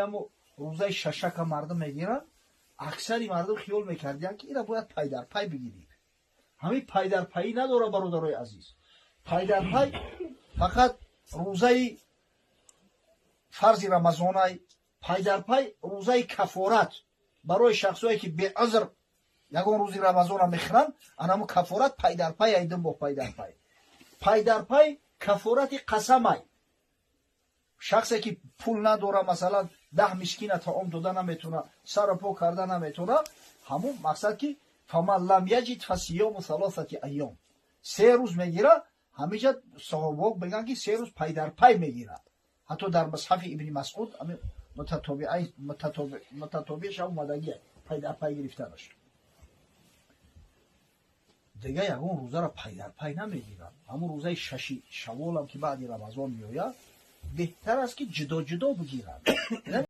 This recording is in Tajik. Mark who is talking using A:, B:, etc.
A: Ҳамо рӯзаи шашака мардум мегиранд. Аксари мардум хиёл мекардиянд, ки ира бояд пайдарпай бигирӣ. Ҳамин пайдарпайӣ надора, бародарои азиз. Пайдарпай фақат рӯзаи фарзи Рамазонай, пайдарпай рӯзаи кафорат барои шахсое, ки беузр ягон рӯзи Рамазона мехӯранд, анамо кафорат пайдарпай ай, 2 моҳ пайдарпай. Пайдарпай кафорати қасамай. Шахсе ки пул надора, масалан, 10 мискина таом дода наметавона, сару по карда наметавона, ҳамун мақсад ки فمن لم يجد فصيام ثلاثة أيام, 3 рӯз мегира. Ҳамиҷа саҳобо мегӯянд, ки 3 рӯз пайдарпай мегирад. Ҳатто дар мусҳафи Ибни Масъуд мутатобиаш омадагия пайдарпай гирифтанаш. Дига ягон рӯзаро пайдарпай намегиранд. Ҳамун рӯзаи шаши шаволам, ки баъди Рамазон меояд, беҳтар аст, ки ҷудо ҷудо бигиранд.